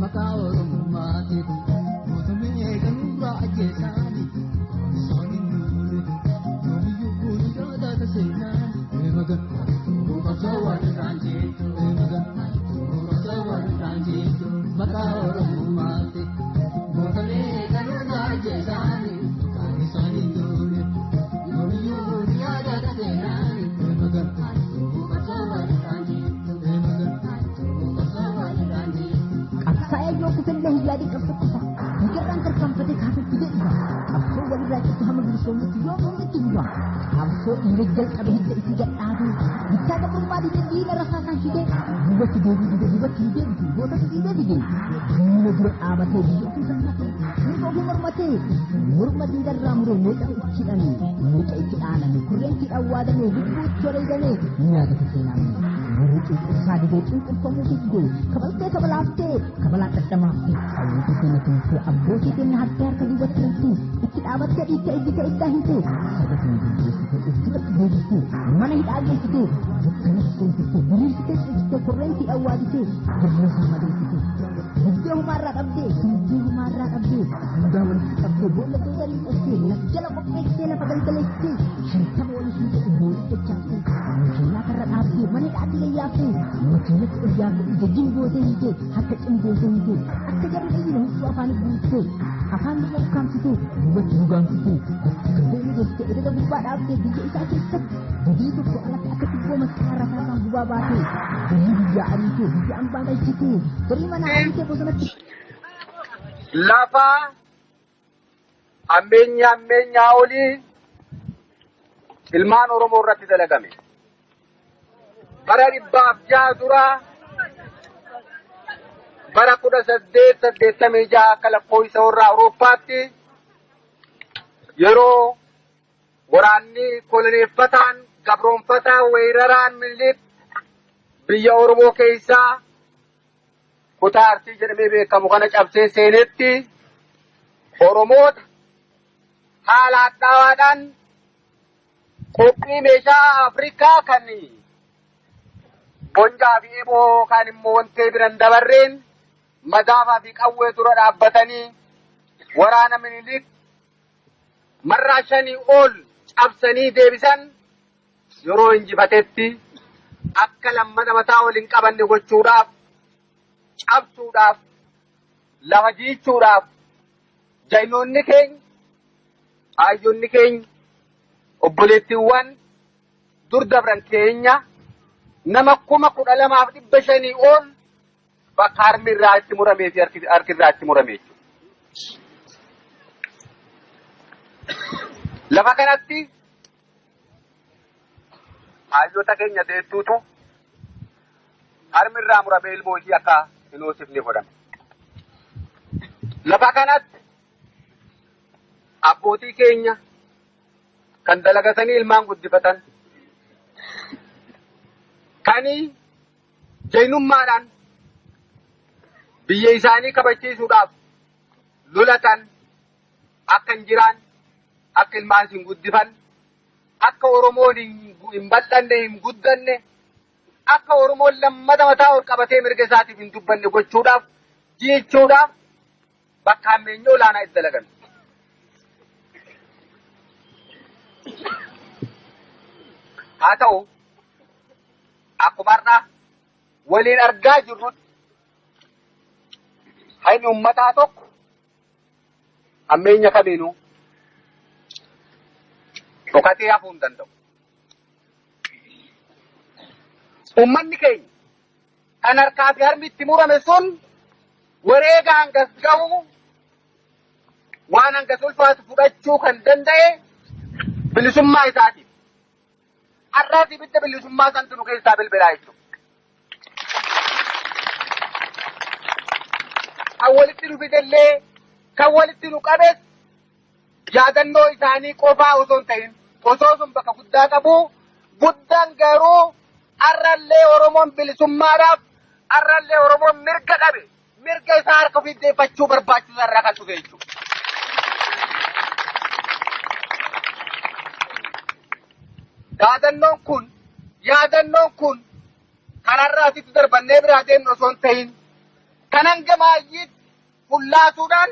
Maqaa Oromummaatiif mootummaa eegaluurraa ajjeesaani. Isaan hin duune yoomiyyuu kun yaadata seenaan. Eemagan qabsoo walirraan jeetu. Eemagan qabsoo walirraan jeetu. Maqaa Oromummaatiif mootummaa eegaluurraa ajjeesaani. Isaan hin duune yoomiyyuu kun yaadata seenaan. Eemagan qabsoo walirraan jeetu. Eemagan qabsoo walirraan jeetu. Qabsaa'ee yoo kufellee hin yaadin qabsoo kufa. Mukarraan tarkaanfatee kaasee fidee dhufa. Qabsoo walirraa cittu hamma bilisoomutti yoo itti fufa. Qabsoo dhiira jalqabe hidda isii gadhaabee. Bittaa gabrummaa didee diina rasaasaan shidee. Duubatti deebii didee duubatti hin deebitu. Gootatu dhiibee fide. Diina dura dhaabatee biyya ofii falmatee. Mirga ofii mormatee. Morma diinarraa muree meeqa itti hidhame. Meeqa itti dhaaname. Kurreentii dhawwaadame. Lubbuu itti wareegame. Nyaata seenaame. Warri cunqursaa didee cunqurfamuu didee. Kabaltee kabalaaftee. Kabalaa dhadhamaaftee. Hawwiitii keenya tumsee abbootii keenya harka harka duubatti himtee. Itti dhaabattee dhiittee iddite iddaa himtee. Saba keenya geggeessitee of duratti deebistee. Mana hidhaa geessitee. Dukkanatti seensistee. Diriirsitee ciibsitee. Korreentii dhawwaadisee. Dirree isaa madeessitee. Dugdee humaarraa dhabdee. Dugdee humaarraa dhabdee. Duudaa walitti qabdee. Boolla doozarii qottee. Lafa jala qopheessitee. Lafa galgaleessitee. 50 waliin ta'e boolii dachaaftee. Makiinaa karra dhaabdee. Mana hidhaatti gayyaaftee. Makiinatti ol yaaftee. Ija jimbootee hiitee. Harka cimbootee hiitee. Akka jarri dhiirri huccuu afaan guuttee. Afaan biyya ukkaamsitee. Duubatti dhugaamsitee. Bakka deemu geessitee. Ededa gubbaa dhaabdee. Biyya isaa keessatti badii tokko alatti akka xiqqoo masqalaa rasaasaan gubaa baatee. Biyyi biyyaa ariitee. Biyya ambaa galchitee. Garii manaa ariitee bosonatti. Lafa hammeenya hammeenyaa olii ilmaan Oromoo irratti dalagame. Bara 106 dura bara 1886 akka lakkoofsa warra Awurooppaatti yeroo waraanni koloneeffataan gabroonfataa weeraraan Minilik biyya Oromoo keessaa kutaa Arsii jedhamee beekamu kana cabsee seenetti Oromoota haala hadhaawaadhaan qophii meeshaa Afrikaa kan bonjaa fi eeboo kaan immoo wantee biran dabarreen madaafaa fi qawwee dura dhaabbatanii waraana Minilik marraa 5 ol cabsanii deebisan yeroo injifatetti akka lammata mataa wal hin qabanne gochuudhaaf cabsuudhaaf lafa jiichuudhaaf jaynoonni keenya aayyonni keenya obboleettiiwwan dur dabran keenya nama 12,500 ol bakka harmi irraa itti muramee fi harki irraa itti murame jechuudha. Lafa kanatti aayyota keenya deettuutu harmi irraa muramee ilmoo ishii akka hin hoosifne godhame. Lafa kanatti abbootii keenya kan dalagatanii ilmaan guddifatan kan jaynummaadhaan biyya isaanii kabachiisuudhaaf lolatan akka hin jiraan akka ilmaan hin guddifan akka Oromoon hin bal'anne hin guddanne akka Oromoon lammata mataa ol qabatee mirga isaatiif hin dubbanne gochuudhaaf jechuudhaaf bakka hammeenya olaanaa itti dalagan. Haa ta'u akkuma har'a waliin argaa jirrutti hayni uummataa tokko hammeenya kamiinuu dhokatee hafuu hin danda'u. Uummanni keenya kan harkaa fi harmi itti murame sun wareega hangas gahu waan hangas ulfaatu fudhachuu kan danda'e bilisummaa isaatiif. Har'aas ibidda bilisummaa santu nu keessaa bilbilaa jechuudha. Kan walitti nu fidellee kan walitti nu qabes yaadannoo isaanii qofaa osoo hin ta'in osoo sun bakka guddaa qabu guddaan garuu har'allee Oromoon bilisummaadhaaf har'allee Oromoon mirga dhabe mirga isaa harka ofii deeffachuu barbaachisaa irraa kan dhufe jechuudha. Yaadannoon kun kan har'a asitti darbannee biraa deemnu osoo hin ta'in Kan hanga maayyiitti fullaasuudhaan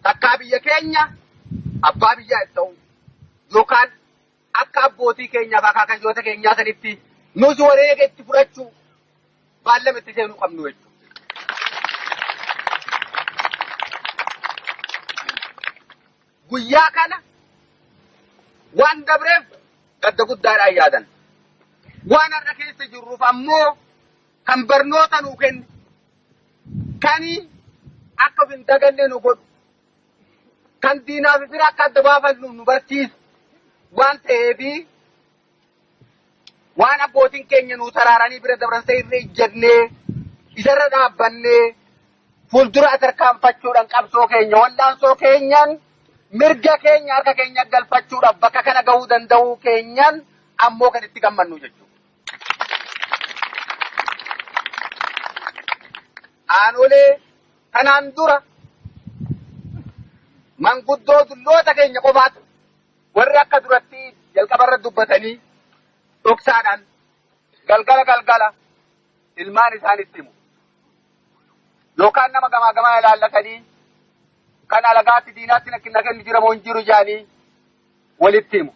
takkaa biyya keenya abbaa biyyaa itti ta'u yookaan akka abbootii keenyaaf akaakayyoota keenyaa sanitti nus wareega itti fudhachuu baallama itti seenuu qabnu jechuudha. Guyyaa kana waan dabreef gadda guddaadhaan yaadan. Waan har'a keessa jirruuf ammoo kan barnoota nuu kenne, kan akka of hin daganne nu godhu, kan diinaa fi fira akka adda baafannu nu barsiisu waan ta'eefi waan abbootiin keenya nuu taraaranii bira dabran isa irra ijjannee isarra dhaabbannee fuuldura tarkaanfachuudhaan qabsoo keenya wal'aansoo keenyaan mirga keenya harka keenya galfachuudhaaf bakka kana gahuu danda'uu keenyaan ammoo kan itti gammannu jechuudha. Aanolee kanaan dura manguddoo dulloota keenya qofaatu warri akka duratti jalqabarra dubbatanii dhoksaadhaan galgala galgala ilmaan isaanitti himu. Yookaan nama gamaa gamaa ilaallatanii kan alagaatti diinaatti na kennu jira moo hin jiru jedhanii walitti himu.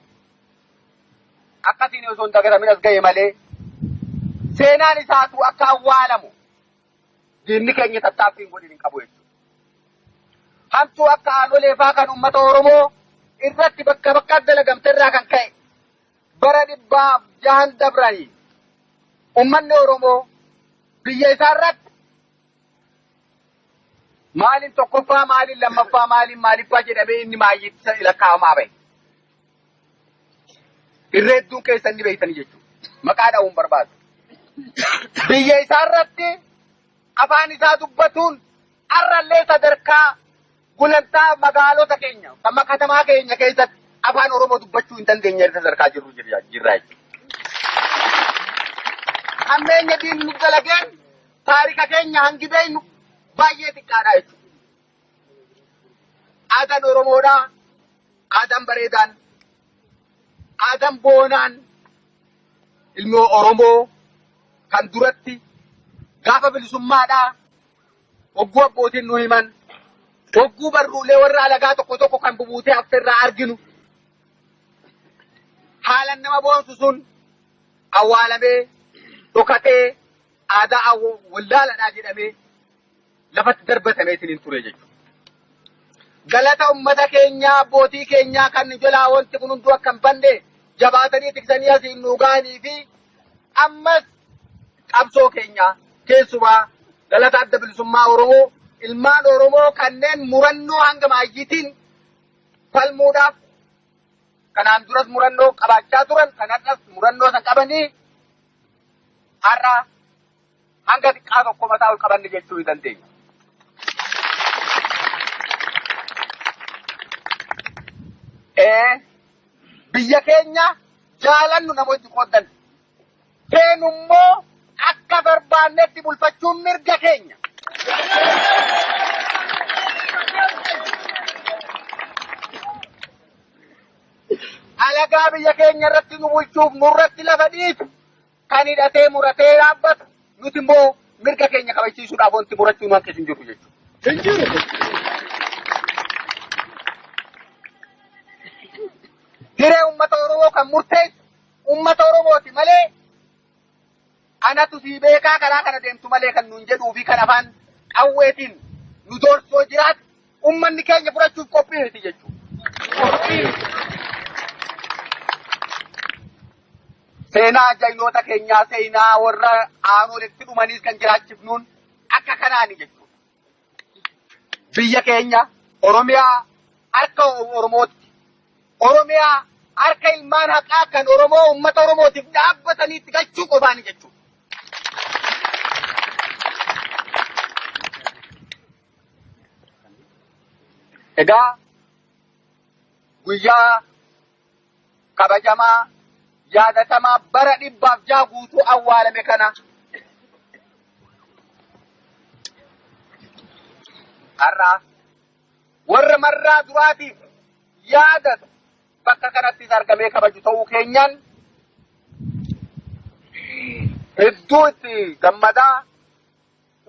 Akkasiin osoo hin dagatamin as ga'e malee seenaan isaatu akka awwaalamu diinni keenya tattaaffii hin godhin hin qabu jechuudha. Hamtuu akka aanolee faa kan uummata Oromoo irratti bakka bakka dalagamte irraa kan ka'e bara 600 dabranii uummanni Oromoo biyya isaa irratti maaliin tokkoffaa, maaliin lammaffaa, maaliin maaliffaa jedhamee inni maayyiitti lakkaa'amaa bahe. Irra hedduun keessan ni beektanii jechuudha. Maqaa dha'uun barbaadu. Biyya isaa irratti afaan isaa dubbatuun har'allee sadarkaa gulantaa magaalota keenya kan katamaa keenya keessatti afaan Oromoo dubbachuu hin dandeenye irra sadarkaa jirru jirra jechuudha. Hammeenya diinni nu dalageen taarika keenya hangi beeknu baay'ee xiqqaadha jechuudha. Aadaan Oromoodhaa, aadaan bareedaan, aadaan boonaan ilmi Oromoo kan duratti gaafa bilisummaadhaa hogguu abbootiin nu himan, hogguu barruulee warra alagaa tokko tokko kan bubuutee hafte irraa arginu, haalan nama boonsu sun awwaalamee dhokatee aadaa wallaaladhaa jedhamee lafatti darbatamee isiniin ture jechuudha. Galata ummata keenyaa, abbootii keenyaa kan jalaa wanti kun hunduu akka hin banne jabaatanii tiksanii asiin nuu ga'anii fi ammas qabsoo keenyaa, keessumaa galata Adda Bilisummaa Oromoo, ilmaan Oromoo kanneen murannoo hanga maayyiitiin falmuudhaaf kanaan duras murannoo qabaachaa turan, kan har'as murannoo san qabanii har'a hanga xiqqaa tokko mataa ol qabanne jechuu ni dandeenya. Biyya keenya jaalannu namoonni qooddan. Feenummoo akka barbaannetti bulfachuun mirga keenya. Alagaa biyya keenya irratti nu bulchuuf nurratti lafa dhiitu kan hidhatee muratee dhaabbatu, nuti immoo mirga keenya kabachiisuudhaaf wanti murachuu nu hanqisu hin jiru jechuudha. Hin jiru. Hiree uummata Oromoo kan murteessu uummata Oromooti malee anatu sii beekaa karaa kana deemtu malee kan nuun jedhuu fi kan afaan qawweetiin nu doorsoo jiraatu uummanni keenya fudhachuuf qophii miti jechuudha. Qophii miti. Seenaa jaynoota keenyaa, seenaa warra aanoletti dhumaniis kan jiraachifnuun akka kanaani jechuudha. Biyya keenya Oromiyaa harka Oromootti, Oromiyaa harka ilmaan haqaa kan Oromoo uummata Oromootiif dhaabbatanii itti galchuu qofaani jechuudha. Egaa guyyaa kabajamaa yaadatamaa bara 600 guutuu awwaalame kana har'a warra marraa duraatiif yaadatu bakka kanattis argamee kabaju ta'uu keenyaan hedduu itti gammadaa.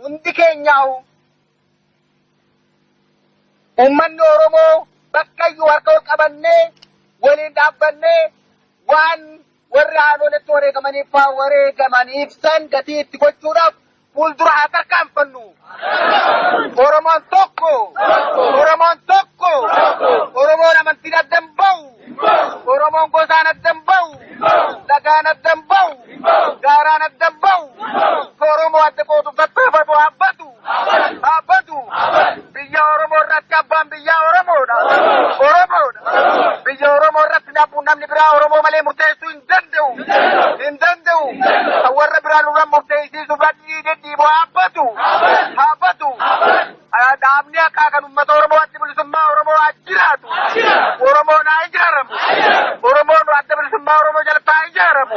Hundi keenyaa'u uummanni Oromoo bakkayyuu harka ol qabannee waliin dhaabbannee waan warri haadholetti wareegamaniif wareegamaniif san gatii itti gochuudhaaf fuuldura haa tarkaanfannu. Oromoon tokko! Oromoon tokko! Oromoon amantiin adda hin bahu! Oromoon gosaan adda hin bahu! Dhagaan adda hin bahu! Gaaraan adda hin bahu! Oromoo adda qooduuf tattaafatu haabbatu! Haabbatu! Biyya Oromoo irratti abbaan biyyaa Oromoodha! Oromoodha! Biyya Oromoo irratti namni biraa Oromoo malee murteessuu hin danda'u! Hin danda'u! Kan warra biraa nurra murteessisuuf dhidhiibu haabbatu! Haabbatu! Dhaabni akka kan uummata Oromoo adda bilisummaa Oromoo haa jiraatu! Oromoon haa ijaaramu! Oromoon adda bilisummaa Oromoo jalatti haa ijaaramu!